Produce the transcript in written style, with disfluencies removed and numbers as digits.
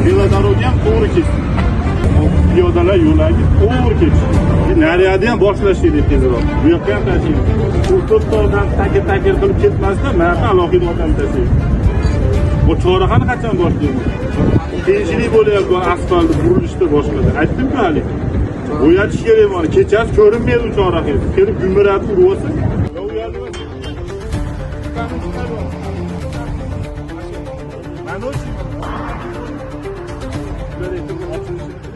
Велодорога ham to'g'ri ketsin. Piyodalar yo'lagi to'g'ri ketish. Nariyada ham boshlash kerak tezroq. Bu yoqqa ham tashlaydi. U to'rtta odam takir takir qilib ketmasdan, mana yoqqa alohida odam tashlaydi. Bu chorrahani qachon boshlaymiz? Qiyinchilik bo'lyapti asfaltni burilishda, boshqada. Aytdim-ku hali. Bo'yatish kerak mana. Kechasi ko'rinmaydi u chorraha. Kelib gumburlatib urib olsa. U yerda mana. Ochilishi.